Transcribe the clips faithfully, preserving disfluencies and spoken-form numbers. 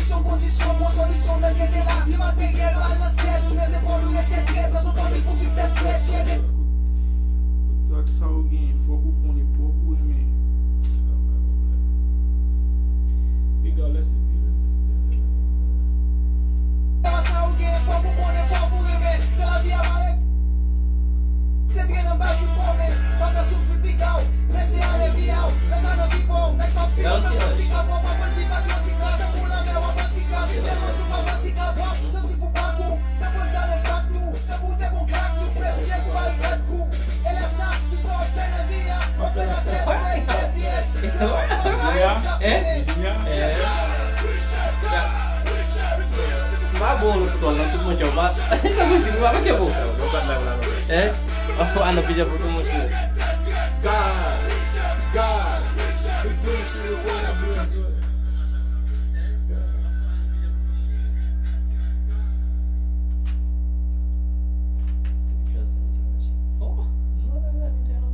Yon kondisyon pou yon solisyon, men gen de lavi materyèl, mal nan syèl, sou men zepòl ou rete drèt, sa son fanmi pou viv tèt frèt, fyète. Kout zak sa ou genyen, fòk ou konnen pwòp ou renmen. Sa pa pwoblèm. Piga lè se pi. Sa ou genyen, fòk ou konnen pwòp ou renmen, se lavi a mare. Se trennen bak ou fòme, w ap nan soufri piga w, prese ale vi a w, lè sa nan vi pa w, nèg p ap viv antank antikap, w ap aprann viv ak yon ti kras, tankou lanmè w ap anti kras, se fòs ou p ap antikap, w ap sansib pou bak ou, tanpon sa nan bak tou, tanpon w te gon klak tou, presye pou barikad kou, e lè sa, tout sa w ap fè nan vi a, w ap fè l atè, fè l tèt pyèt, Hein? Pa bon, tout moun, pa, pa posib, pa, pa bon. Hein? Oh, a nan pizza pou tout moun, sou. God, God, we do it to the one of you. Oh, non, non, non, non, non.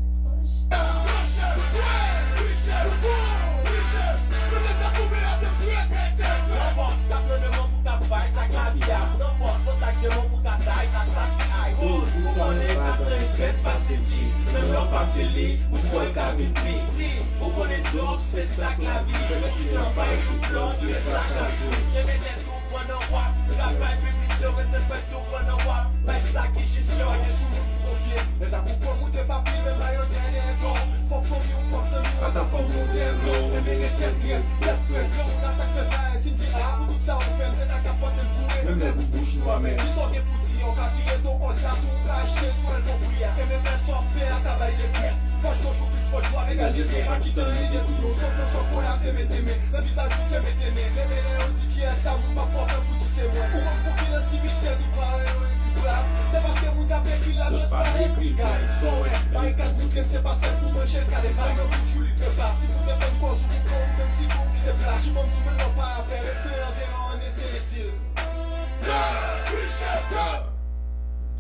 Tou pandan w ap travay, pi plis yo ret fè tou pandan w ap bay sa ki jis yo. Pa gen sou moun pou konfye. Lè zak ou kòm ou te pa pi menm a yo dènye ton. Kòm fanmi ou kòm zanmi ou pa ta fòm ou dèyè dlo. Renmen ret tèt drèt, tèt frèt. Granmoun nan sa k fè bagay, si m di a pou tout sa ou fè l, se sa k ap fòse l boure. Menm lè bout bouch nou anmè. Kisa w gen pou di, ou ka vire do kòz la tou, ou ka achte sou èl konpri a. E menm lè sa w ap fè a ka bay de kè. Pòch goch ou plis pòch dwat, egalite an kitan ede tou nou. Sòf yo sòf, kola se mete men. Nan vizaj ou se mete men. Renmen lè yo di kiyès sa, moun p ap pòtan pou di se mwen. Ou konn pou ki nan simityè nou pare yo ekri bravo. Se paske moun k ap ekri l la jis pa ekri gad. Sa w wè, barikad bout renn se pa sèl pou manje l ka depa. Nan bouch ou li trepa. Si pou defann kòz ou pou pran ou menm si tou ki se pla. Jifanm sou menm nan pa apè. Referans deyò an eseye di l.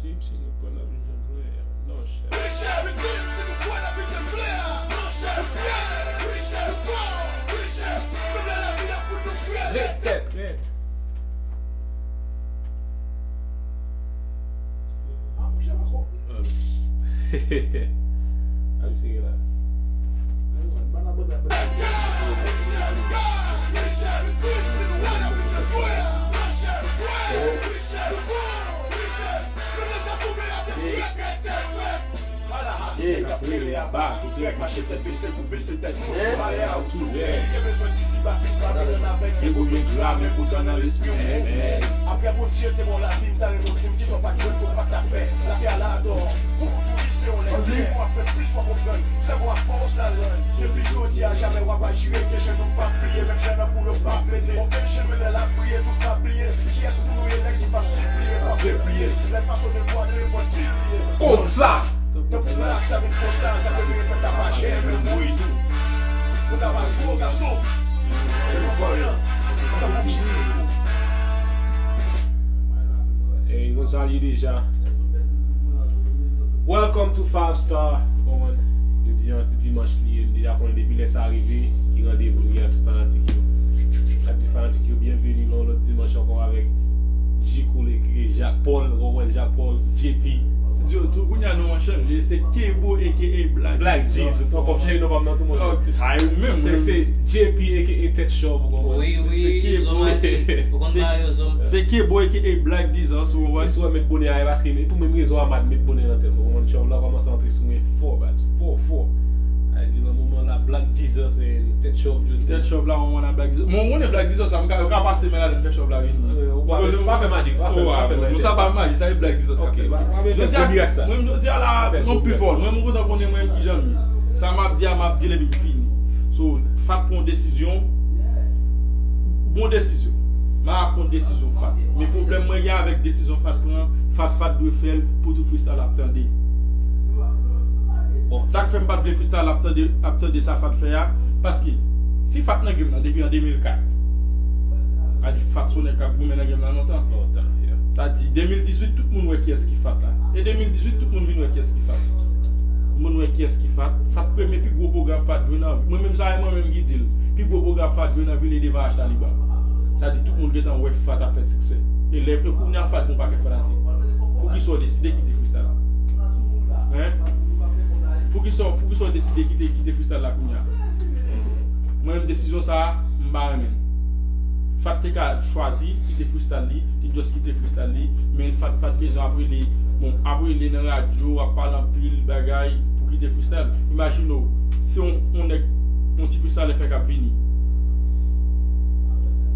Jim, si nou kwè nan vizyon klè, non, chèf. Wi, chèf, Jim, si nou kwè nan vizyon klè, non, chèf. Wi, chèf, wi, chèf, wi, chèf. Menm lè lavi ap fout nou frèt. Ret tèt, ret. Ah, monchè, Marco. Ah, misye gen la. Nèg ap rele aba, tout nèg mache tèt bese pou bese tèt nou. Sou malè a ou tou. Yo bezwen di si pa fin pa vin ann avèk. Gen gwo byen gra, men poutan nan lespri w move. Apre Bondye te ba w lavi, m ta renmen w di m kisa w pa t jwenn ke w pa t ka fè. Latè a la atò. Pou ou tou li se yon lèfyè. Plis w ap fè, plis w ap konprann. Sèvo ap ba w sa rann. Depi jodi a jamè w ap aji rete jèn, nou p ap bliye. Menm jan nan kou yo p ap mete. Okenn jèn men lè l ap priye, tout p ap bliye. Kiyès pou nou ye, nèg ki p ap sipliye, p ap repliye. Lè fason de vwa nou e pwòt di l ye. Konsa. Tanpou blak ta vin konsa, ta prefere fè tapache, men mouri tou. Nou ka bay gwo gason. E nou vanyan. Tanpou ki. Ey, nou salye deja. Welcome to Five Star. Ou konprann? Jodi a, se dimanch li ye. Nou deja konnen depi lè sa rive, ki randevou li a tout fanatik yo. N ap di fanatik yo byenveni nan yon lòt dimanch ankò avèk J Cool aka Jacques Paul, ou konprann, Jacques Paul, J P. Di yo tou, kounye a non an chanje, se Kebo aka Black Black Jesus. Jesus, ankò cheri non pa m nan tou, monchè. Ok, sa yo menm, se, menm. Se J P aka Tèt Chòv, ou konprann? Wi, wi, se Kebo. Zòmate. Ou konn Mario Zòm. Se Kebo aka Black Jesus, ou konprann? E si w wè met bonè a, e paske, e pou menm rezon a m met bonè nan tèt mwen, ou konprann? Chòv la kòmanse antre sou mwen fò, baz, fò, fò. Sa vle di nan moman la, Black Jesus, e, Tèt Chòv, yo di. Tèt Chòv la, ou konn Black Jesus. Mwen, ou konnen Black Jesus la, m ka, yo ka pase men ladan fè Chòv la vini. Wi, ou pa, ou pa fè majik, ou pa fè, ou pa fè majik. Non, sa pa majik, sa e Black Jesus k ap fè. Ok, pa, pa bezwen kouri ak sa. Mwen, jodi a la, non, people, mwen, mwen kontan konnen mwen ki jan m ye. Sa m ap di a, m ap di l epi m fini. So, Fat pran yon desizyon, bon desizyon. M ap pran desizyon Fat. Men pwoblèm mwen gen avèk desizyon Fat pran, Fat pa t dwe fè l pou tout freestyle ap tande. Bon, sa k fè m pa t vle freestyle ap tande, ap tande sa Fat fè a, paske si Fat nan game nan depi an de mil kat, sa di Fat se yon nèg k ap goumen nan game nan lontan. Lontan, yeah. Sa di de mil dizuit, tout moun wè kiyès ki Fat la. E de mil dizuit, tout moun vin wè kiyès ki Fat. Moun wè kiyès ki Fat. Fat premye pi gwo pwogram Fat jwe nan vi. Mwen menm sa e mwen menm ki di l. Pi gwo pwogram Fat jwe nan vi l e devan Ash Taliban. Sa di tout moun gentan wè Fat ap fè siksè. E lè e kounye a Fat gen yon pakèt fanatik. Poukisa w deside kite freestyle? Hein? Poukisa, poukisa w deside kite, kite freestyle la kounye a? Mwen menm desizyon sa a, m pa renmen l. Fat te ka chwazi kite freestyle li, li just kite freestyle li, men Fat pa t bezwen ap rele, bon, ap rele nan radyo, ap pale anpil bagay pou kite freestyle. Imajine w, se yon, yon nèg, yon ti freestyler fè k ap vini,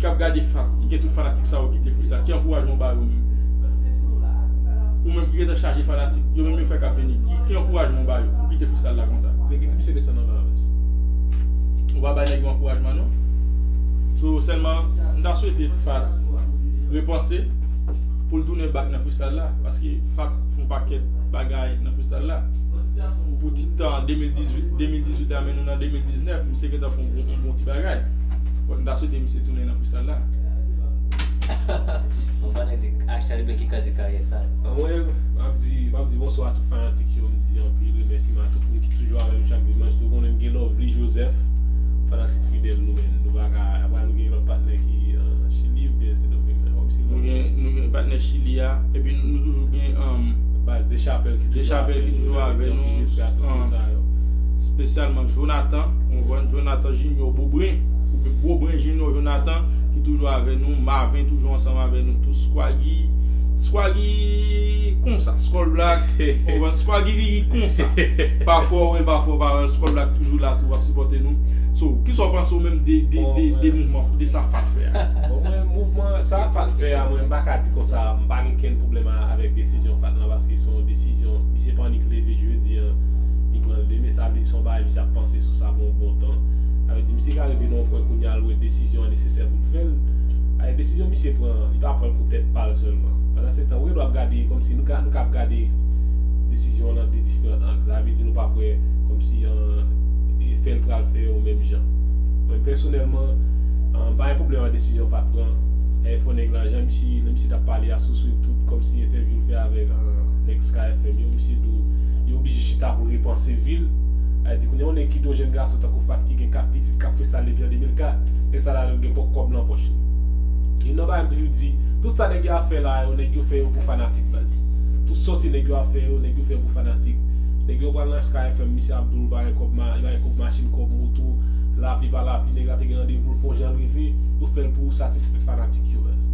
k ap gade Fat, ki gen tout fanatik sa yo kite freestyle, ki ankourajman w ba yo menm? Ou menm ki gentan chaje fanatik, yo menm yo fè k ap vini, ki, ki ankourajman w ba yo pou kite freestyle la konsa? Men kite misye desann anvan la. Ou pa bay nèg yo ankourajman non. So, sèlman, m ta swete Fat repanse pou l tounen back nan freestyle la, paske Fat fè yon pakèt bagay nan freestyle la. Pou ti tan de mil dizuit, de mil dizuit la, men nou nan de mil diznèf, misye gentan fè yon bon, yon bon ti bagay. Bon, m ta swete misye tounen nan freestyle la. Yon fanatik Aksali Bèk ki kraze karyè Fat. Anmwey, m ap di, m ap di bonswa a tout fanatik yo, m di anpil remèsiman a tout moun ki toujou avè m chak dimanch. Nou konnen m gen Lovely Joseph, fanatik fidèl nou menm. Nou pa ka, apre nou gen lòt patnè ki, euh, Chili oubyen Sendomeng, men kòmsi nou gen, nou gen patnè Chili a, epi nou, nou toujou gen, um, baz Dechapèl ki toujou avè nou, espesyalman Jonathan, ou konprann, Jonathan Junior Bobren, oubyen Bobren Junior Jonathan, ki toujou avè nou, Marvin toujou ansanm avè nou tou, Swaggy, Swaggy konsa, Skull Black, ou konprann, Swaggy li konsa. Pafwa w wè l, pafwa w pa wè l, Skull Black toujou la tou, ap sipòte nou. So, kisa w panse ou menm de, de, de, de mouvman, de sa Fat fè a? Bon, mwen, mouvman sa Fat fè a, mwen, m pa ka di konsa, m pa gen kenn pwoblèm a, avèk desizyon Fat lan, paske se yon desizyon, misye pa annik leve jodi an, li pran l demen, sa vle di se yon bagay misye ap panse sou sa pou yon bon tan. Sa vle di, misye ka rive nan yon pwen kounye a, l wè desizyon an nesesè pou l fè l. Sa vle di, desizyon misye pran an, li pa pran l pou tèt pa l sèlman. Pandan se tan, wi, nou ap gade, kòmsi nou ka, nou ka ap gade desizyon an nan de diferan ang. Sa vle di, nou p ap wè kòmsi, euh, efè l pral fè yo menm jan. Mwen, pèsonèlman, euh, m pa gen pwoblèm ak desizyon Fat pran. E fò nèg la, jan misye, lè misye t ap pale a sou Swift, tout kòmsi entèvyou l fè avèk, euh, nèg Sky F M yo, misye di w, li oblije chita pou l repanse vi l. Sa vle di, kounye a, yon nèg ki te yon jèn gason tankou Fat ki gen kat pitit, k ap freestyle depi an de mil kat, nèg sa la, li gen pòk kòb nan pòch li. Youn nan bagay m toujou di, tout sa nèg yo ap fè la yo, nèg yo fè yo pou fanatik, baz. Tout sòti nèg yo ap fè yo, nèg yo fè yo pou fanatik. Nèg yo pral nan Sky F M, misye ap di w li pa gen kòb ma-, li pa gen kòb machin, kòb moto, lapli pa lapli, nèg la te gen randevou, l fè yon jan l rive, yo fè l pou satisfè fanatik yo, baz.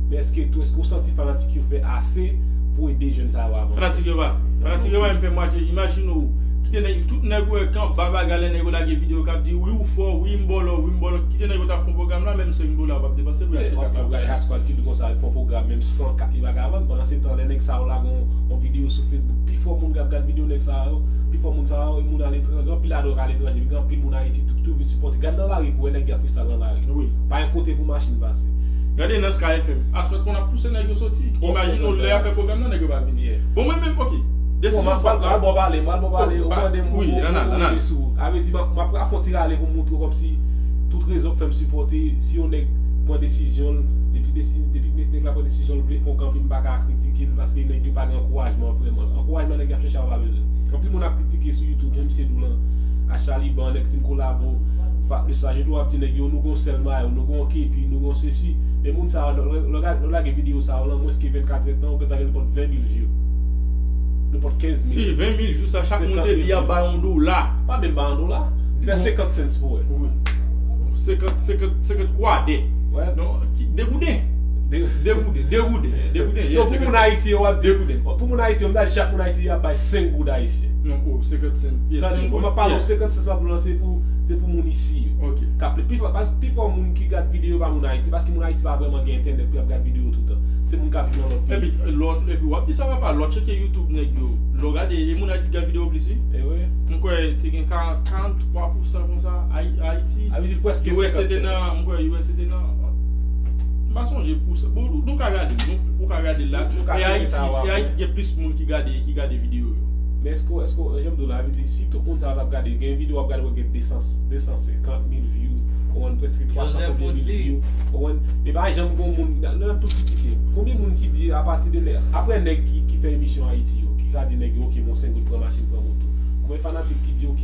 Men èske tou, èske w santi fanatik yo fè ase pou ede jèn sa yo avanse? Fanatik yo pa fè. Fanatik yo pa menm fè mwatye. Imajine w, kite nèg, tout nèg ou wè k anba bagay lè nèg yo lage videyo k ap di, "Wi, ou fò, wi, m ba w love, wi, m ba w love." Kite nèg yo t ap fè yon pwogram la, menm senk dola yo p ap depanse pou y achte kat la pou gade. Hot Squad ki di konsa, fè yon pwogram, menm san kat li pa ka vann. Pandan se tan, lè nèg sa yo lage yon, yon videyo sou Facebook, pi fò moun k ap gade videyo nèg sa yo, pi fò moun sa yo, e moun aletranje, anpil aletranje, gen anpil moun Ayiti, tou, tou vin sipòte. Gade nan lari pou wè nèg y ap freestyle nan lari. Wi. Pa gen kote pou machin pase. Gade nan Sky F M. Aswè konn ap pouse nèg yo soti. Imajine w lè y ap fè pwogram nan, nèg yo pa vini. Bon, mwen menm, ok. Desizyon Fat la. Mwen al ba w pale, mwen al ba w pale, ou mande m pou mande sou. Sa vle di, m ap, m ap fè yon ti rale pou m montre w kòmsi tout rezon k fè m sipòte, si yon nèg pran desizyon l, depi desi-, depi nèg la pran desizyon l, vle fè yon kanpe, m pa ka kritike l, paske nèg yo pa gen ankourajman vrèman. Ankourajman nèg y ap chèche a, yo pa bezwen. Anpil moun ap kritike sou YouTube, jan misye di w lan, Aksali ban nèg Team Kolabo, Fat le Sage, yo tou ap di nèg yo, nou gon sèl mayo, nou gon kepi, nou gon sesi. Men moun sa yo, lè, lè, lè w lage videyo sa yo lan, mwens ke vennkatrè tan, ou gentan gen nenpòt ven mil view. Nenpòt kenz mil. Si ven mil view sa, chak moun te di y ap bay yon dola. Pa menm bay yon dola. Fè senkant cents pou wè. Wi. Senkant, senkant, senkant kwadè. Non, ki, de gouden. De gouden, de gouden, de gouden. Non, pou moun Ayiti yo, w ap di, pou moun Ayiti yo, m ta di chak moun Ayiti y ap bay senk goud ayisyen. Non, oh, senkant cents. Tande, mwen pale w senkant cents m ap lanse pou, se pou moun isi yo. Ok. K ap, pi fò, pas-, pi fò moun ki gad videyo pa moun Ayiti, paske moun Ayiti pa vrèman gen entènèt pou y ap gad videyo toutan. Se moun k ap viv nan lòt peyi. Epi, lòt, epi w ap di sa, papa, lòt cheke YouTube nèg yo. Lè w gade, e moun Ayiti k gad videyo plis, wi. E wi. Mwen kwè te gen karant, karant twa pousan konsa, Ay-, Ayiti. A vle di prèske senkant senkant. U S A te nan, mwen kwè U S A te nan, m pa sonje pousan. Bon, nou, nou ka gade, nou, ou ka gade la. E Ayiti, e Ayiti gen plis moun ki gade, ki gade videyo yo. Men èske, èske, jan m di w la, vle di, si tout moun sa yo t ap gade, gen videyo w ap gade, w gen de san, de san senkant mil view, ou konprann, prèske twa san konbyen mil view, ou konprann, men pa janm gon moun nan, nan tout kritike. Konbyen moun ki di, apati de nèg, apre nèg ki, ki fè emisyon Ayiti yo, ki ka di nèg yo, "Ok, bon, senk goud pran machin, pran moto"? Konbyen fanatik ki di, "Ok,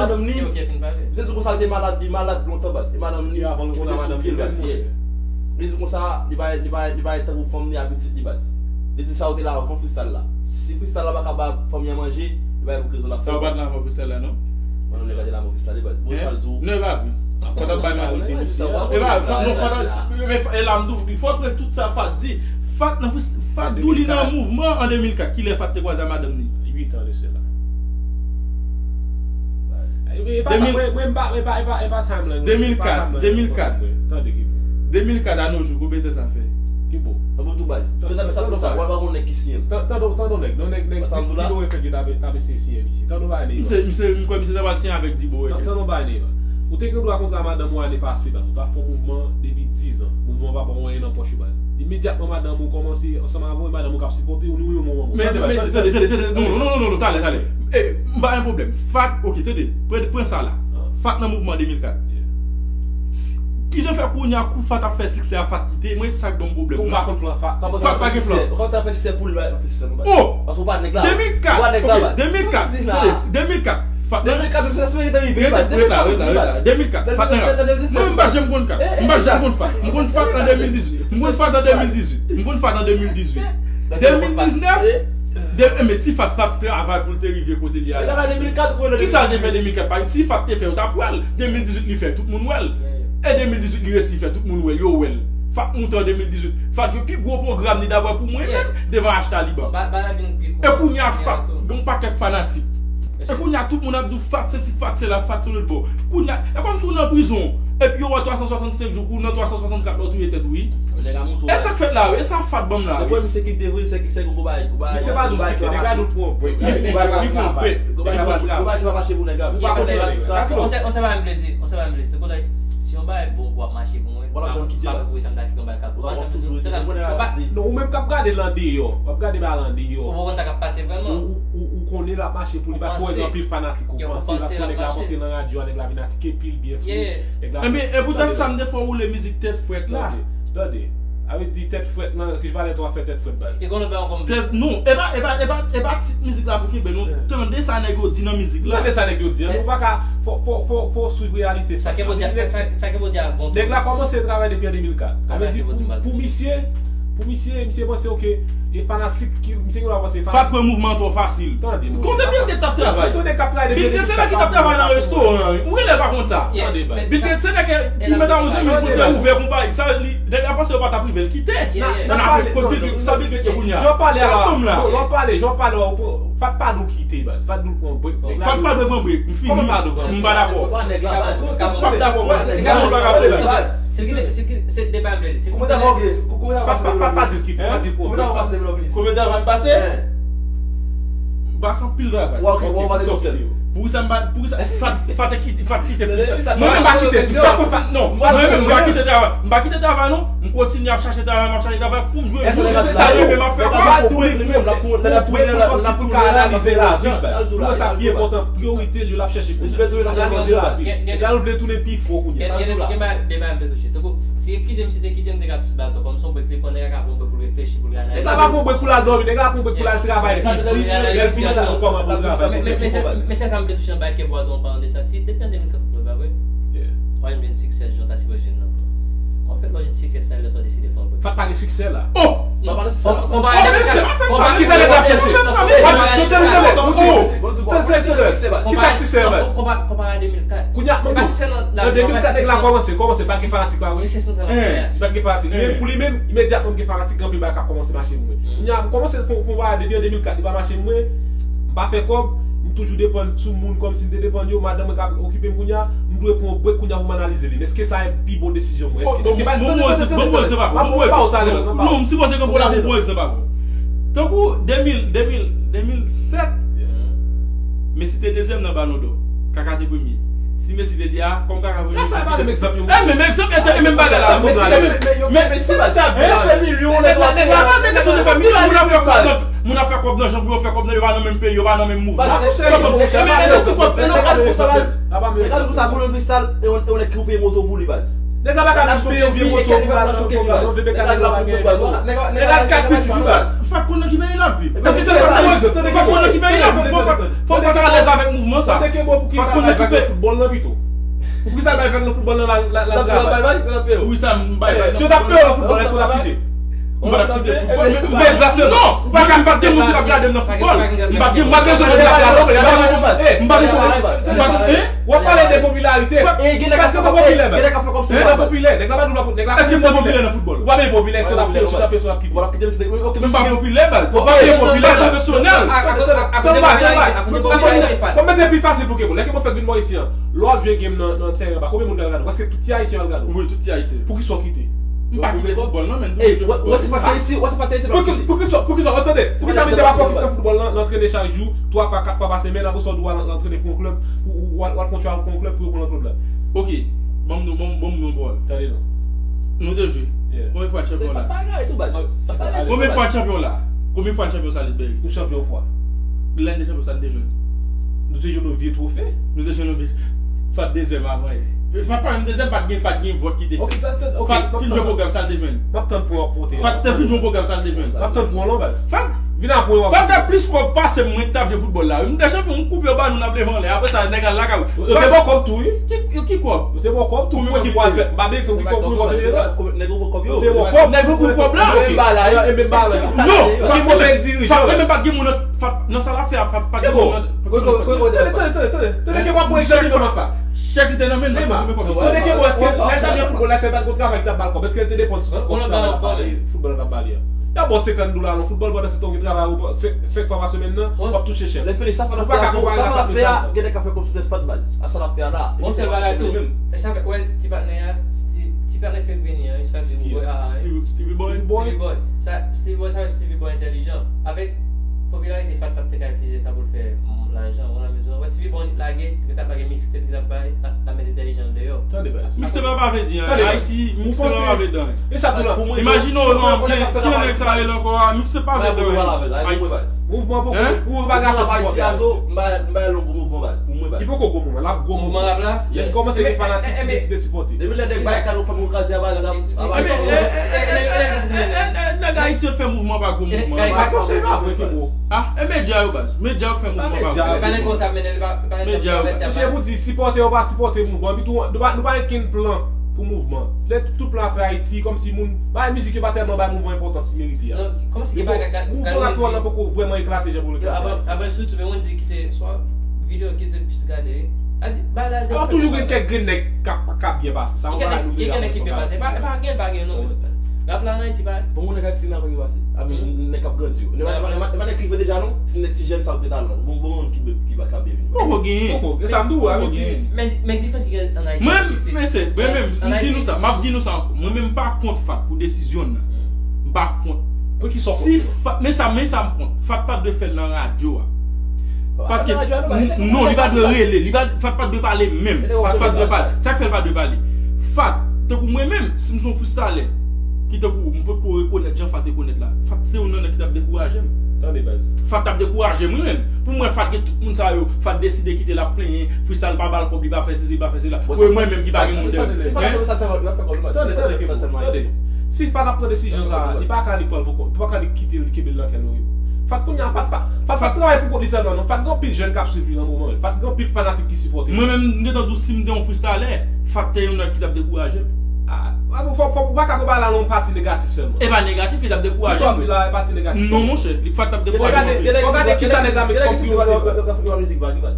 madanm li, misye di konsa li te malad, li malad lontan baz. E madanm li ki te souke l baz. Li di konsa, li bay, li bay, li bay tankou fanm li a pitit li baz. Li di sa yo te la avan freestyle la. Si freestyle la pa ka ba fanmi an manje, li bay pou rezon la. Sa yo pa t la avan freestyle la, non? Mwen, nou pa t la avan freestyle, baz. Bon, sa l di w. Non, e pa vre. Fò t ap bay manti tou. E pa, fò, non, fò t ap, e la m di w, fò t prè tout sa Fat di. Fat nan, Fat di w li nan mouvman an de mil kat. Kilè Fat te kwaze a madanm li? Uit an de sela. E pa sa, mwen, mwen, m pa, e pa, e pa, e pa timeline, mwen. De mil kat, de mil kat. Tande ki bo. De mil kat a nos jours, konbyen tan sa fè? Ki bo? Nan bon tou baz. Tande sa, sa, sa, wè pa konnen ki siyen. Tande, tande, tande nèg, non, nèg, nèg, Dibo Record ki t ap, t ap eseye siyen misye. Tande bagay nèg. Misye, misye, m kwè misye ta pral siyen avèk Dibo Record. Tande bagay nèg. Ou te gen dwa kontre a madanm ou ane pase, baz. Ou t ap fè yon mouvman depi diz an. Mouvman pa ba w anyen nan pòch ou, baz. Imedyatman madanm ou kòmanse ansanm avè w, e madanm ou k ap sipòte w, ni ou menm ou manman w. Men, men, tande, tande, tande, tande, non, non, non, non, non, talè, talè. E, m pa gen pwoblèm. Fat, ok, tande, pran, pran sa la. Fat nan mouvman de mil kat. Si, kijan fè kounye a kou Fat ap fè siksè a Fat kite, mwen se sa k ban m pwoblèm. Ou pa konn plan Fat. Fat pa gen plan. Fat ap fè siksè pou li, li pa fè siksè pou Fat. Oh! Paske ou pa nèg la. De mil kat. Ou pa nèg la, baz. De mil kat. Tande, de mil kat. Fat nan. De mil kat, se espere te rive, baz. De mil kat, de mil kat. Mwen, m pa janm konn Fat. M pa janm konn Fat. M konn Fat an de mil dizuit. M konn Fat an de mil dizuit. M konn Fat an de mil dizuit. De mil diznèf, de, men si Fat t ap travay pou l te rive kote li a la. Kisa l te fè de mil kat? Paske si Fat te fè, yo t ap wè l. De mil dizuit, li fè, tout moun wè l. E de mil dizuit, li resi fè, tout moun wè l, yo wè l. Fat moute an de mil dizuit. Fat jwe pi gwo pwogram li, daprè pou mwen menm, devan H Taliban. E kounye a Fat gen yon pakèt fanatik. E kounye a tout moun ap di w Fat sesi, Fat sela, Fat se lòtbò. Kounye a, e kòmsi w nan prizon, epi yo wè twa san swasannsenk jou, ou nan twa san swasannkat lè w touye tèt ou, wi. E sa k fèt la, wi, e sa Fat ban m la, wi. Misye pa nou kite, nèg la nou pran break. Li pran break. Li pran break. Ou pa konnen, baz, sa. On se, on se pa menm vle di, on se pa menm vle di. Se kontan, si yon bagay bon pou ap mache pou mwen, m pa, m pa pou sa m ta kite yon bagay k ap bon. Non, ou menm k ap gade l andeyò, w ap gade bagay la andeyò. Ou pa konn sa k ap pase vrèman. Ou, ou, ou konnen l ap mache pou li, paske w wè gen anpil fanatik ou panse, paske nèg la monte nan radyo a, nèg la vin atake pil byen fou. Nèg la. Ebyen, e poutèt sa m te fè w woule mizik Tèt Frèt la. Tande, tande. A vle di tèt frèt nan, ki valè twa fè tèt frèt, baz. Tèt, non, e pa, e pa, e pa, e pa tit mizik la pou kenbe, non. Tande sa nèg yo di nan mizik la. Tande sa nèg yo di, nou pa ka, fò, fò, fò, fò swiv reyalite. Sa Kebo di a, sa, sa, sa Kebo di a bon. Nèg la kòmanse travay depi an de mil kat. A vle di pou, pou misye, pou misye, misye panse, ok, e fanatik ki, misye gen dwa panse Fat pran mouvman twò fasil. Tande, non. Kote Bill Gates t ap travay? Bill Gates se nèg ki t ap travay nan restoran, wi. Ou genlè pa konn sa. Tande, baz. Bill Gates se nèg ki, ki met a yon zanmi l pou l te ouvè konpayi. Sa li, nèg la panse yo pa t ap rive l kite. Nan apre kot Bill Gates, sa Bill Gates ye kounye a? Jan w pale a la, jan w pale, jan w pale a, Fat pa dwe kite, baz. Fat dwe pran break. Fat pa dwe pran break. M fini. M pa dakò. M pa dakò. M pa dakò. Se ki, se ki, se deba m vle di. Fat pa, pa, pa di l kite, pa di l pran break. Konbyen tan w pase? M pase anpil travay. Pou sa m pa, pou sa, Fat, Fat kite, Fat kite freestyle. Mwen menm m pa kite, m pa kontinye, non. Mwen menm m pa kite travay. M pa kite travay, non. M kontinye ap chache travay, m ap chache travay pou m jwe. Sa li menm ap fè. Fat dwe, li menm, l ap tounen, l ap tounen, l ap tounen, l ap tounen, l ap tounen, l ap tounen. Pou sa pi enpòtan, priyorite l yo l ap chèche kounye a. Nèg la vle tounen pi fò kounye a. Gen, gen, gen deba m vle touche. Tankou, si kite misye te kite m, te ka plis ba l tan. Kòm se yon break li pran, nèg la ka pran break pou l reflechi, pou l analize. Nèg la pa pran break pou l al dòmi, nèg la pran break pou l al travay, li di, lè l fini, l kòman pou l travay. Men, men, men, men se sa m vle touche nan bagay ke Bwa tou an palan de sa. Si depi an de mil kat ou pran, pa vre? Ou pa jwenn siksè jan w ta sipoze jwenn nan. An fèt, lè w jwenn siksè, se lè sa w deside pran brèk. Fat pa gen siksè la. Oh! Konpare siksè la. Konpare siksè la. Kisa nèg la ap chèche? Kisa siksè la? Konpare a de mil kat. Kounye a, an de mil kat nèg la kòmanse, kòmanse pa gen fanatik pa vre. Siksè se sa l ap fè a. Se pa gen fanatik. Li menm pou li menm, imedyatman m gen fanatik, gen anpil bagay k ap kòmanse mache pou mwen. Kounye a, m kòmanse fè yon bagay depi an de mil kat, li pa mache pou mwen. M pa fè kòb, m toujou depann sou moun kòmsi m te depann yo, madanm mwen k ap okipe m kounye a, m dwe pran yon brèk kounye a pou m analize li. Men èske sa se pi bon desizyon mwen? Èske, èske pa... Bon, bon, bon, bon, se pa bon, bon, bon, bon, non, m sipoze ke pou la pou bon egzanp avè w. Tankou de mil, de mil, de mil sèt, Messi te dezyèm nan Ballon d'Or. Kaka te premye. Si Messi te di a, kòm Kaka premye. Sa e pa menm egzanp yo. E menm egzanp, e menm bagay la. Men si Messi sa di la. Nèg la, nèg la pa te kesyon de fè milyon, moun ap fè kòb nan, moun ap fè kòb nan jan pou yo fè kòb nan, yo pa nan menm peyi, yo pa nan menm mouvman. Sa bon, men nèg ti kòb, men nèg la se pou sa, baz. Nèg la se pou sa, pou leve sal, e yon nèg ki pou peye moto pou li, baz. Nèg la pa ka vin peye vye moto pou al nan fotbòl, non, bebe ka vin la pou peye moto. Nèg la kat pitit li, baz. Fat konn nan ki peyi l ap viv. Èske se fat konn nan ki peyi l ap viv? Fò fat, fò fat alèz avèk mouvman sa. Fat konn nan ki peyi. Foutbòl nan pito. Poukisa l bay vag nan foutbòl nan la la la travay? Poukisa m bay vag nan foutbòl? Si yo t ap peye w nan foutbòl, èske w t ap kite? M pa t ap kite foutbol. M pa egzakteman. Non, m pa ka, m pa t gen moun ki t ap gade m nan foutbol. M pa t gen, m pa t gen moun ki t ap gade m. M pa t gen, m pa t gen, w ap pale de popilarite. Èske w te popilè, baz? Nèg la popilè. Nèg la pa di w la, nèg la pa di w popilè nan foutbol. Ou pa byen popilè, èske w t ap peye, si w t ap peye, èske w t ap kite? M pa popilè, baz. Ou pa byen popilè, baz. Pwofesyonèl. Tann, tann, tann. Bon, mete pi fasil pou ke moun. Lè ke pwofèt vin bò isi an, lè w ap jwe game nan, nan teren anba, konbyen moun k al gade w? Prèske tout ti Ayisyen al gade w. Wi, tout ti Ayisyen. Pou ki sa w kite? M pa kite foutbòl non, men. Ey, wè, wè se fòk te isi, wè se fòk te isi. Pou ki, pou ki sa, pou ki sa, tande. Pou ki sa misye pa fokis nan foutbòl lan, l antrene chak jou, twa fwa, kat fwa pa semèn, apre sa w di w al antrene pou yon klèb, ou w al, w al pran yon klèb pou yo pran nan klèb la. Ok, ban m, ban m, ban m yon pawòl. Tande non. Nou te jwe. Konbyen fwa chanpyon la? Konbyen fwa chanpyon la? Konbyen fwa chanpyon Salisbury? Nou chanpyon yon fwa. Lè n te chanpyon sa n te jwenn? Nou te jwenn yon vye twofe. Nou te jwenn yon vye. Fat dezyèm avan yè. Fat pa menm dezyèm, pa t gen, pa t gen vòt ki te fèt. Fat fin jwe pwogram sa l te jwenn. M ap tann pou w ap pote. Fat te fin jwe pwogram sa l te jwenn. M ap tann pou w lan baz. Fat. Vin apre w ap. Fat fè plis kòb pase m, mwen ki t ap jwe foutbòl la. M te chanpyon, m koupe yo ba nou, n ap leve anlè. Apre sa nèg la lakay ou. Yo te ba w kòb tou wi. Ki, yo ki kòb? Yo te ba w kòb tou pou ekip pou al fè. M pa bliye ke w gen kòb pou yo. Nèg yo pran kòb yo. Yo te ba w kòb. Nèg yo pran kòb la. E menm bagay. Non. Fat menm pa t gen moun nan, fat nan sa l ap fè a, fat pa t gen moun nan. Tande, tande, tande, tande ke w ap pran egzanp Emma. Chèk li te nan men l. Emma, tande ke w, èske lè sa gen foutbòl la, se pa t gon travay ki t ap ba l kòb? Èske l te depann sou kòb travay foutbòl la t ap ba li a? Y ap ba w senkant dola nan foutbòl pandan se tan w gen travay ou senk fwa pa semèn nan, w ap touche chèk. Lè fini, sa fè nan fè a, sa fè a, gen nèg k ap fè kòb sou tèt fat baz. A sa l ap fè a la. Bon, sèl bagay tou. E sa fè, wè, ti patnè a, ti patnè fè m vini an, sa di Stevie Boy. Stevie Boy. Sa, Stevie Boy, sa fè Stevie Boy entèlijan. Avèk popilarite fat, fat te ka itilize sa pou l fè lajan, ou nan bezwen. Wè, Stevie Boy lage, li t ap lage mixtape, li t ap bay, l ap met entèlijan l deyò. Tande baz. Mixtape pa vle di anyen. Ayiti, mixtape pa vle di anyen. E sa pou la. Imajine w nan anpil, ki nan nèg sa rele ankò a, mixtape pa vle di anyen. Mouvman poko, ou pa ka sa sipòte. M bay lòt gwo mouvman baz. Pou mwen baz. Li poko gwo mouvman, l ap gwo mouvman. Mouvman rap la. Li kòmanse gen fanatik ki deside sipòte. Depi lè nèg bay kado fanm yo kraze a baz, ap ap. Nèg Ayiti yo fè mouvman pa gwo mouvman. Ba fòse pa vre ke gwo. Ah, e medya yo baz. Medya yo k fè mouvman pa gwo. Pa nèg konsa mennen li pa, pa nèg konsa traverse. Misye pou di sipòte yo pa sipòte mouvman. Epi tou nou pa, nou pa gen kenn plan pou mouvman. Lè tout plan ap fè Ayiti kòmsi moun, bay mizik yo pa tèlman bay mouvman enpòtans li merite a. Kòmanse gen bagay. Mouvman rap yo an nan poko vrèman eklate jan pou l eklate. Apre sou YouTube yon moun di ki te swa videyo ki te plis gade. A di bagay de. Toujou gen kèk grenn nèg k ap, k ap byen pase. Sa yon bagay nou gen nèg ki byen pase. E pa gen, pa gen non. Rap la nan Ayiti pa. Bon moun nèg Ayiti nan ki pase. A men nèg k ap grandi yo. E pa nèg ki rive deja non. Se nèg ti jèn sa yo te talan. Bon bon moun ki ki pa ka byen vini. Poko genyen. Poko. E sa m di w a men. Men diferans ki gen an Ayiti. Mwen men se mwen menm m di nou sa, m ap di nou sa ankò. Mwen menm m pa kont Fat pou desizyon l nan. M pa kont. Pou ki sa w kont? Si Fat, men sa, men sa m kont. Fat pa dwe fè l nan radyo a. Paske non, li pa dwe rele, li pa, Fat pa dwe pale menm. Fat pa dwe pale. Sa k fè l pa dwe pale? Fat, tankou mwen menm, si m se yon freestyler ki tankou ou, m potko rekonèt jan Fat rekonèt la, Fat se youn nan nèg ki t ap dekouraje m. Tande baz. Fat t ap dekouraje m wi menm. Pou m wè Fat gen tout moun sa yo, Fat deside kite l ap plenyen, freestyle pa ba l kòb, li pa fè sesi, li pa fè sela. Pou e mwen menm ki pa gen moun dèyè m. Tande, tande ke pou, tande. Si Fat ap pran desizyon sa, li pa ka li pran l pou kont, li pa ka li kite l, li kenbe l nan kè l non. Fat kounye a, Fat pa, Fat pa travay pou kont li sèlman non. Fat gen anpil jèn k ap swiv li nan moman yo. Fat gen anpil fanatik ki sipòte l. Mwen menm, m gentan di w si m te yon freestyler, Fat te yon nèg ki t ap dekouraje m. Ah, ah, fò, fò, ou pa ka pran bagay la nan yon pati negatif sèlman. E pa negatif, li t ap dekouraje m. Sa w ap di la, e pati negatif sèlman. Non, monchè, li fò t ap dekouraje m. Fò gade kisa nèg la met kòm priyorite. Yo pa mizik vag, baz.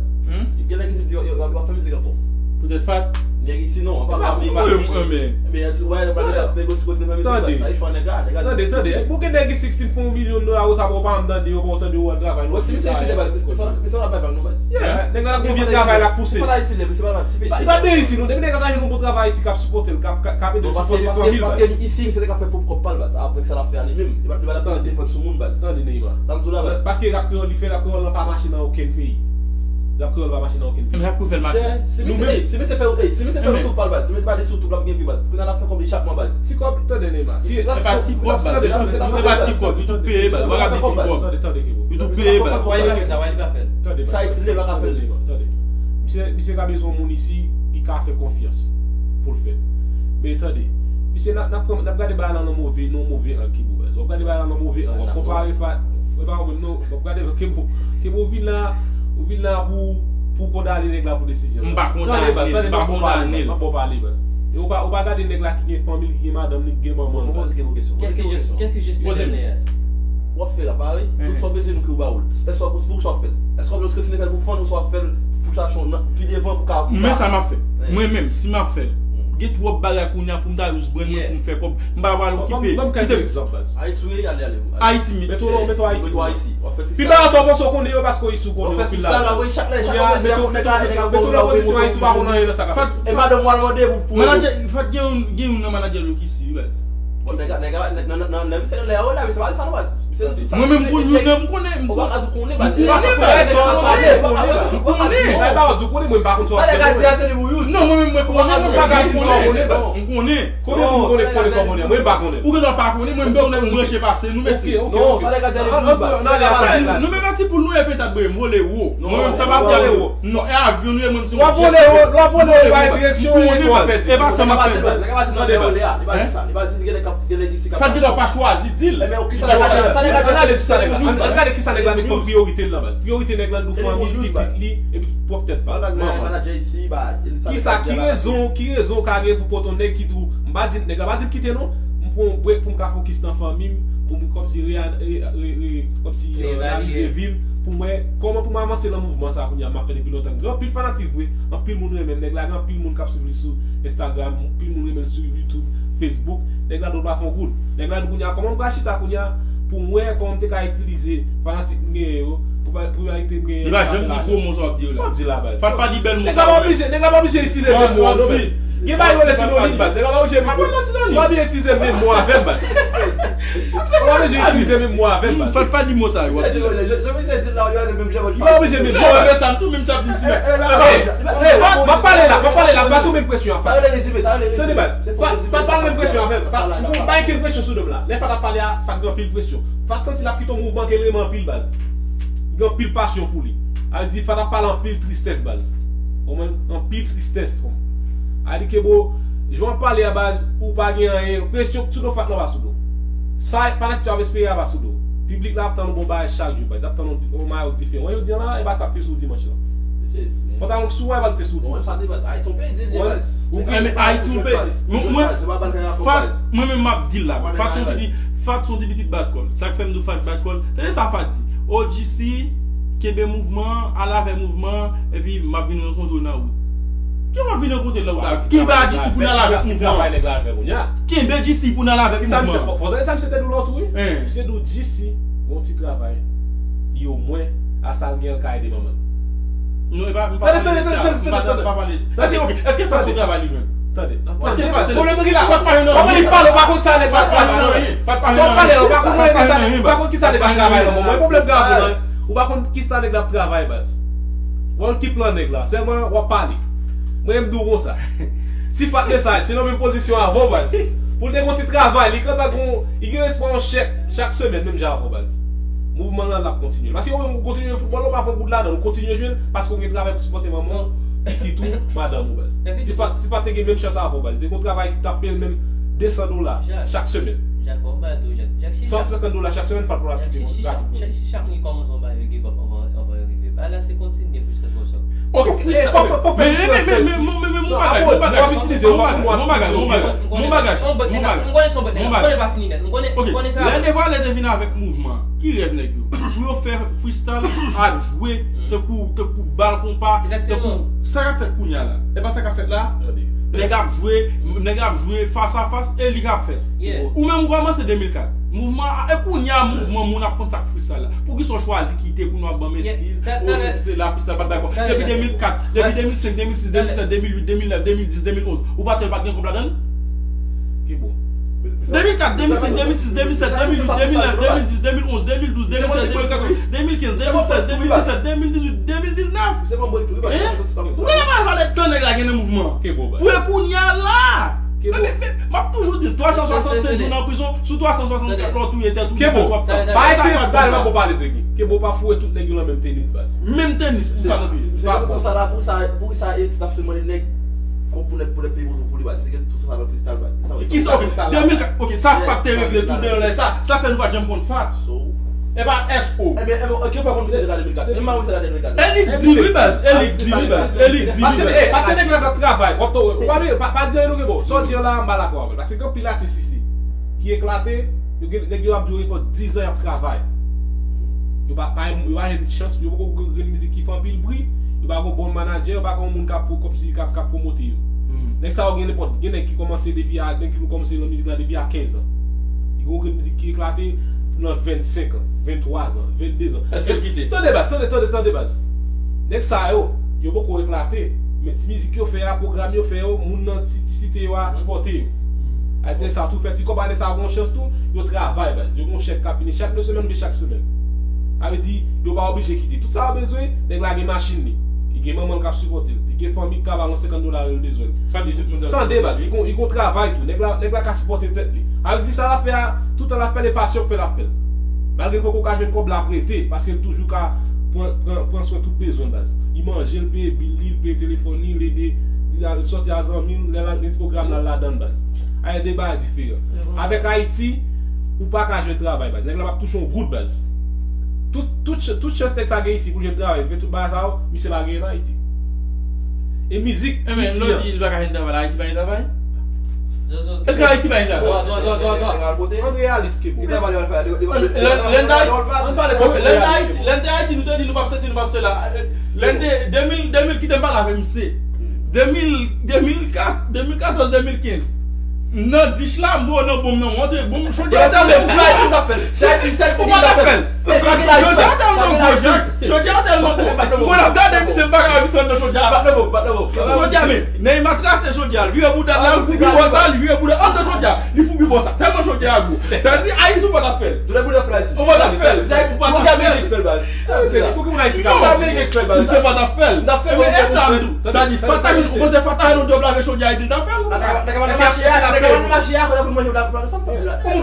Gen nèg ki di yo, yo, yo ap fè mizik ankò. Poutèt Fat. Nèg isi non, an pa fami. Ebyen, ou wè, nèg la negosye kote fè mizik, baz. Sa e chwa nèg la, nèg la. Tande, tande. Bon, gen nèg isi ki fin fè yon milyon dola, ou sa bon, pa janm tande yo, pa tande yo al travay. Bon, si misye isi, baz, misye pa bay vag non, baz. Yeah, nèg la ap gen vye travay la pouse. Se pa Ayiti, se pa Ayiti. Li pa de isi non, depi nèg la ta jwenn yon bon travay isi k ap sipòte l, k ap, k ap, k ap ede l sipòte fanmi l, baz. Paske isi, misye te ka fè pwòp kòb pa l, baz. Apre sa l ap fè a li menm. Li pa, li pa t ap depann sou moun, baz. Tande, Neymar. Tande, Neymar. Paske rap kreyòl li fè, rap kreyòl lan pa mache nan okenn peyi. Rap kreyòl pa mache nan okenn peyi. Men rap pou fè l mache. Si misye, si misye fè, ey, si misye fè YouTube pa l, baz. Si misye pa de sou YouTube, l ap gen vi, baz. Kounye a l ap fè kòb li chak mwa, baz. Ti kòb, tande, Neymar. Se pa ti kòb, baz. Li pa ti kòb, li tou peye, baz. Ou pa ka di ti kòb. Tande, tande, Kebo. Li tou peye, baz. Why li pa fè sa? Why li pa fè l? Tande, sa itil li pa ka fè l. Tande. Misye, misye ka bezwen moun isi, li ka fè konfyans pou l fè. Men tande, misye, n ap, n ap pran, n ap gade bagay la nan move, nan move ang, Kebo, baz. W ap gade bagay la nan move ang. W ap konpare Fat, e pa ou menm non. W ap gade, Kebo, Kebo, ou vin la, ou vin la pou, pou kondane nèg la pou desizyon. M pa kondane l, m pa kondane l. M ap ba w pale, baz. E ou pa, ou pa gade nèg la ki gen fanmi l, ki gen madanm li, ki gen manman l, baz. Qu'est-ce que je, qu'est-ce que je suis? W ap fè la, pa wi. Tout sa w bezwen nou ki w ba w l. Èske w ap, pou sa w ap fè l? Èske w ap kontinye fè l pou fann ou sa w ap fè l pou chache yon pi devan pou ka. Men sa m ap fè. Mwen menm, si m ap fè l, gen twòp bagay kounye a pou m ta jis brann mwen pou m fè kòb. M pa pral okipe. Ban m kèk egzanp, baz. Ayiti, wi, ale, ale. Ayiti, mi. Mete w, mete w Ayiti. Mete w Ayiti. W ap fè freestyle. Pi ba sa w panse w konnen yo, paske w isi w konnen yo. W ap fè freestyle la, wi, chak lè, chak lè, mete w nan pozisyon Ayiti, w pa konn anyen nan sa k ap fèt. E madanm w al mande pou, pou. Manadjè, Fat gen yon, gen yon nan manadjè yo ki isi, wi, baz. Bon, nèg la, nèg la, nan, nan, nan, nan, misye nan lè a, wi, la, men se pa sa, non, baz. Mwen menm, pou youn nan, m konnen, m konnen, baz. M konnen, baz. Ou pa ka di ou konnen, mwen m pa konn sa w ap fè. Sa nèg la di a, se li pou use. Non, mwen menm, mwen konnen, mwen konnen. Konbyen moun konnen, konnen sa w konnen? Mwen m pa konnen. Ou gentan pa konnen, mwen menm, m branche pase, nou, mesye. Ok, ok, ok. Non, sa nèg la di a, li pou use, baz. Nou menm nan ti poul nou, epi t ap breye m, vole wo. Mwen menm, sa m ap di a, vole wo. Non, e avyon nou ye, mwen, m se yon. W ap vole, w ap vole, w bay direksyon, e tou w ap pèdi. E pa tan m ap pèdi. Nèg la pa di, nèg la pa di, nèg la pa di sa. Li pa di, gen nèg k ap, gen nèg isi k ap. Fat gen dwa pa chwazi di l. Ebyen, ok, sa nèg la di, sa nèg la di. Ann ale sou sa nèg la. Ann, ann gade kisa nèg la met kòm priyorite l nan, baz. Priyorite nèg la, l dou fanmi, pitit li, epi pwòp tèt pa. Manman. Kisa, ki rezon, ki rezon w ka gen pou pote yon nèg ki tou, m pa di, nèg la pa di l kite non, m pran yon break pou m ka fokis nan fanmi m, pou m kòmsi re, re, re, re, kòmsi, eh, analize vi m, pou m wè kòman pou m avanse nan mouvman sa a kounye a, m ap fè depi lontan. Gen anpil fanatik vre, anpil moun renmen m, nèg la gen anpil moun k ap swiv li sou Instagram, anpil moun renmen l sou YouTube, Facebook, nèg la di w pa fè yon goud. Nèg la di kounye a, kòman m pral chita kounye a, pou m wè kòman m te ka itilize fanatik m genyen yo, pou pa, pou pa ite m genyen. Li pa janm di gwo mo sa w ap di yo la. Sa w ap di la, baz. Fat pa di bèl mo sa yo. Nèg la pa oblije, nèg la pa oblije itilize menm mo an, non, baz. Gen bagay yo rele sinonim, baz. Nèg la pa oblije itilize menm mo avè m, baz. Ou pa bezwen itilize menm mo avè m, baz. Fat pa di mo sa yo. Jan misye di la, yo ale menm jan. Li pa oblije menm mo avè m. Sa m tou menm sa ap di m si menm. M ap pale la, m ap pale la, m pa sou menm presyon a Fat. Sa rele rezime, sa rele rezime. Tande, baz. Fat pa nan menm presyon avè m. Fat, m pa gen presyon sou do m la. Lè Fat ap pale a, Fat gen anpil presyon. Fat santi l ap kite yon mouvman ke l renmen anpil, baz. Gen anpil pasyon pou li. A di Fat ap pale anpil tristès, baz. Konprann? Anpil tristès, konprann? A di ke, bro, jan w ap pale a, baz, ou pa gen anyen. Presyon sou do Fat lan pa sou do. Sa fanatik yo ap espere a pa sou do. Piblik la ap tann yon bon bagay chak jou, baz. Y ap tann yon, yon mayòk diferan. Wè, jodi a la, e pa sa k te sou dimanch lan. Pantalon sou, wè, pa l te sou dimanch. Ou gen Ayiti yon peyi. Mwen, mwen, Fat, mwen menm m ap di l la. Fat se yon pitit, Fat se yon ti pitit bat kò l. Sa k fè m di w Fat bat kò l? Tande sa Fat di. O G C, kenbe mouvman an, al avè mouvman an, epi m ap vin rankontre w nan wout. Ki w ap vin rankontre l nan wout la? Kenbe a G C pou n al avèk mouvman an. Travay nèg la fè kounye a. Kenbe G C pou n al avèk mouvman an. Fò, fò tande sa misye te di w lòt ou, wi. Misye di w G C, gon ti travay. Li omwen, a sa l gen, l ka ede manman l. Non, e pa, m pa pale de sa. M pa, m pa pale. Èske, ok, èske Fat se travay li jwenn? Tande. Èske Fat se pwoblèm ki la? Fat pa jwenn anyen. Kòman li pale, ou pa konn sa nèg la travay nan anyen. Fat pa jwenn anyen. Sa w pale la, ou pa konn sa nèg la, ou pa konn ki sa nèg la travay nan moman. Pwoblèm grav ou nan. Ou pa konn ki sa nèg la ap travay, baz. Ou pa konn ki plan nèg la. Sèlman w ap pale. Mwen, m di w konsa. Si Fat Mesaj te nan menm pozisyon avè w, baz, pou l te gon ti travay, li kontan gon, li gen espwa yon chèk chak semèn, menm jan avè w, baz. Mouvman lan, l ap kontinye. Paske ou menm, ou kontinye jwe foutbòl, ou pa fè yon goud ladan l, ou kontinye jwe l, paske ou gen travay pou sipòte manman w, pitit ou, madanm ou, baz. Si Fat, si Fat te gen menm chans avè w, baz, li te gon travay ki t ap peye l menm de san dola chak semèn. San senkant dola chak semèn, Fat pa t ap kite mwen. Ala se kontinye pou strès wòsò. Ok, freestyle. Men, men, men, men, men, men, mon bagay, mon bagay, mon bagay, mon bagay, mon bagay, mon bagay, mon bagay, mon bagay, mon bagay, mon bagay. M konnen se yon bòt nèg la, m konnen pa fini nèt. M konnen, m konnen sa. Lè Devalè te vin avèk mouvman, ki rèv nèg yo? Pou yo fè freestyle, ap jwe, tankou, tankou bal konpa, tankou sa k ap fèt kounye a la. E pa sa k ap fèt la? Nèg ap jwe, nèg ap jwe fas a fas, e li k ap fèt. Ou menm ou kòmanse de mil kat. Mouvman, e kounye a mouvman moun ap konn sa k freestyle la. Poukisa w chwazi kite pou nou ap ban m eskiz? O, sesi, sela, freestyle pa t bay kòb. Depi de mil kat, depi de mil senk, de mil sis, de mil sèt, de mil uit, de mil nèf, de mil dis, de mil onz, ou pa t wè pa t gen kòb ladan l? Ki bon? De mil kat, de mil senk, de mil sis, de mil sèt, de mil uit, de mil nèf, de mil dis, de mil onz, de mil douz, de mil trèz, de mil katòz, de mil kenz, de mil sèz, de mil disèt, de mil dizuit, de mil diznèf. Hein? Ou konnen pa valè tan nèg la gen nan mouvman an. Pou e kounye a la. Men, men, men, m ap toujou di l, twa san swasannsenk jou nan prizon, sou twa san swasannkat la w touye tèt ou, desann w ap fè. Pa eseye pale, pa bon pale Zeki. Kenbe w pa foure tout nèg yo nan menm tenis, baz. Menm tenis pou sa nan tenis. Se pou sa la, pou sa, pou sa, e, n ap se mande nèg pou nèg, pou nèg peye pou, pou li, baz. Se gen tout sa nan freestyle, baz. Kisa, ok, de mil kat, ok, sa Fat te regle tou de lè sa, sa fè nou pa t janm konn Fat. E pa S O. Ebyen, ebyen, ok, fò konn misye de la de mil kat. Menm mwen misye la de mil kat. E li k di wi, baz, e li k di wi, baz, e li k di wi, baz. Pase, e, pase nèg la t ap travay. W ap, w pa, pa, pa di anyen non, Kenbo. Sa w di an la, m pa dakò avè l. Paske gen anpil atis isi ki eklate, yo gen, nèg yo ap di yo gen dizan y ap travay. Yo pa, pa, yo pa jwenn chans, yo poko gen grenn mizik ki fè anpil bri, yo pa gen bon manadjè, yo pa gen moun k ap, kòmsi k ap, k ap pwomote yo. Nèg sa yo gen nenpòt, gen nèg ki kòmanse depi a, nèg ki kòmanse nan mizik la depi a kenz an. Li gen grenn mizik ki eklate nan vennsenk an, venntwa zan, venndezan. Èske l kite? Tande baz, tande, tande, tande baz. Nèg sa yo, yo poko eklate, men ti mizik yo fè a, pwogram yo fè yo, moun nan ti, ti site yo a sipòte yo. Ay nèg sa tou fè ti kòb, ay nèg sa gon chans tou, yo travay baz. Yo gon chèk k ap vini chak de semèn oubyen chak semèn. Sa vle di, yo pa oblije kite. Tout sa yo bezwen, nèg la gen machin li. Li gen manman l k ap sipòte l. Li gen fanmi k ka ba l yon senkant dola lè l bezwen l. Fanmi tout moun. Tande baz, li gon, li gon travay tou. Nèg la, nèg la ka sipòte tèt li. Sa vle di sa l ap fè a, tout tan l ap fè l, e pasyon k fè l ap fè l. Malgre l poko ka jwenn kòb la, l ap rete, paske l toujou ka pran, pran, pran swen tout bezwen l baz. Li manje, l peye bil li, l peye telefòn li, l ede, li al sòti a zanmi l, lè l al gen ti pwogram la, l ladan l baz. Ay de bagay diferan. Avèk Ayiti, ou pa ka jwenn travay baz. Nèg la p ap touche yon goud baz. Tout, tout, ch- tout chans nèg sa gen isi pou l jwenn travay, men tout bagay sa yo, misye pa genyen nan Ayiti. E mizik isi an. Lè w di li pa ka jwenn travay, Ayiti pa gen travay? Èske Ayiti pa gen travay? Zò, zò, zò, zò, zò. Ann reyalis, Kenbo. Lè n te Ayiti, lè n te Ayiti, nou te di nou p ap sesi, nou p ap sela. Lè n te, de mil, de mil, kite m pale avè misye. De mil, de mil kat, de mil katòz, de mil kenz. Nan dich la, m voye nan bonm nan, montre bonm, chodyè a tèlman gwo. Ou pa ka fè l. Chodyè a tèlman gwo, chodyè a tèlman gwo. Mwen ap gade misye, m pa ka wè misye anndan chodyè a. Chodyè, men, Neymar trase chodyè a, li vire bouda l, li foubi bò sa, li vire bouda anndan chodyè a, li foubi bò sa. Tèlman chodyè a gwo. Sa vle di, Ayiti, ou pa ta fè l. Ou pa ta fè l. Misye pa ta fè l. Ebyen, e sa m tou. Sa di, Fata, ou panse Fata jwenn yon djòb lave chodyè a, li di l ta fè l? Ou moun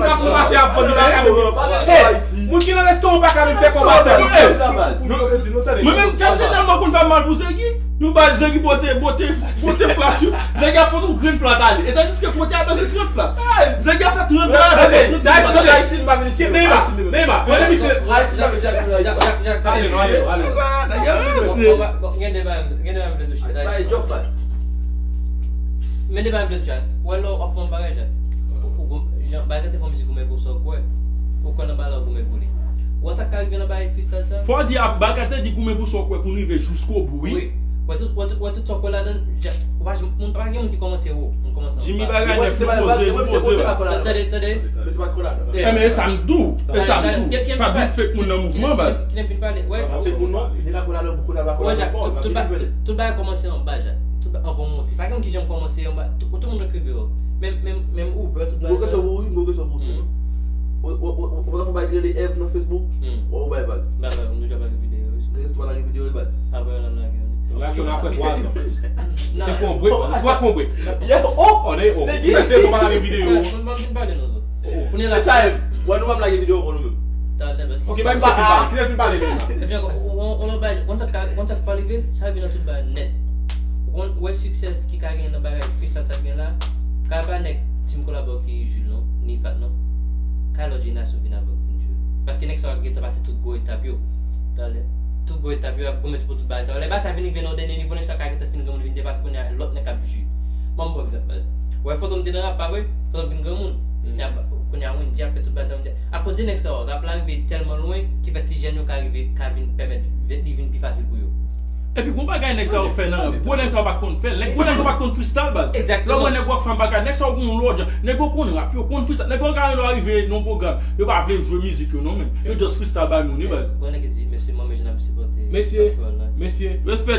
k ap nan mache ap vann li pa ka menm fè kòb a tè. Moun ki nan restoran pa ka menm fè kòb a tè. Mwen menm, kè m te tèlman konn fè m mal pou Zeki. Nou ba Zeki pote, pote, pote plat yo. Zeki ap pote yon grenn plat ale. E tandiske kote a bezwen trant plat. Zeki ap fè trant plat. Sa di Ayisyen pa vin isi. Neymar, Neymar, mwen menm misye. Ayisyen pa vin isi. Ale, ale, ale. Gen de bagay, gen de bagay m vle touche. Men de bagay m vle touche. Ou wè lè w ap fè yon bagay, Jack. Ou, ou, jan, bagay te fè yon mizik goumen pou sa w kwè. Ou kwè nan bagay la, ou goumen pou li. Ou antank ka rive nan bagay freestyle sa? Fò w di ap bagay te di goumen pou sa w kwè pou n rive jiskobou, wi. Wi. Wè tout, wè tout, wè tout sa w kwè ladan l, Jack. Ou pa janm, moun, pa gen moun ki kòmanse wo. Moun kòmanse anba. Jimmy bagay nèf, nou poze, nou poze la. Tande, tande. Enben, e sa m di w. E sa m di w. Sa di fake moun nan mouvman, baz. Ki te vin pale, wè. Fake moun non. Li te ka kola nan, kola pa kola nan fò. Tout bagay kòmanse anba, Jack. Tout bagay anvan w monte. Pa gen moun ki janm kòmanse anba. Tout, tout moun dwe rive wo. Menm, menm, menm Uber, tout bagay sa. Mwen kesyon pou ou, mwen kesyon pou ou. Ou, ou, ou, ou pa fè bagay ki rele Eve nan Facebook? Ou bay vag. Bay vag, nou deja pa gen videyo. Gen tout bagay gen videyo, baz. Apre, nan, nan, gen. Lage yo apre twa zan. Te pran break, ou pa pran break. Oh, oh. Se ki? Te son pa lage videyo. Mwen, mwen, mwen pale non, zòt. Kounye a la. H I M. Wè, nou pa lage videyo pou nou menm. Talè, baz. Ok, bay misye fin pale. Kilè fin pale deja? Ebyen, on, on, on lòt bagay, on tèt ka, on tèt pa rive, sa vin nan tout bagay nèt. Ou konn, wè, siksè ki ka gen nan bagay, freestyle sa gen la, ka pa nèg Team Kolabo ki Jules non, ni Fat non. Ka lòt jenerasyon vin avè w vin Jules. Paske nèg sa yo gentan pase tout gwo etap yo. Talè. Tout gwo etap yo ap goumen pou tout bagay sa yo. Lè bagay sa vin rive nan yon dènye nivo, nèg sa ka gentan fin granmoun, vin depase kounye a lòt nèg k ap jwi. Ban m bon egzanp, baz. Wè, Fantom te nan rap, pa vre? Fantom vin granmoun. Kounye a, kounye a Wendy ap fè tout bagay sa yo. Akoz de nèg sa yo, rap la rive tèlman lwen ki fè ti jèn yo ka rive, ka vin pèmèt li vin pi fasil pou yo. Epi gon bagay nèg sa yo fè nan rap. Gwo nèg sa yo pa konn fè. Nèg gwo nèg yo pa konn freestyle, baz. Lè mwen nèg Rockfam bagay, nèg sa yo gon lòt jan. Nèg yo konn rap, yo konn freestyle. Nèg yo ka rive nan pwogram, yo pa vle jwe mizik yo non, men yo just freestyle bay moun wi, baz. Gwo nèg di mesye, mwen menm jan ap sipòte. Mesye, mesye. Respè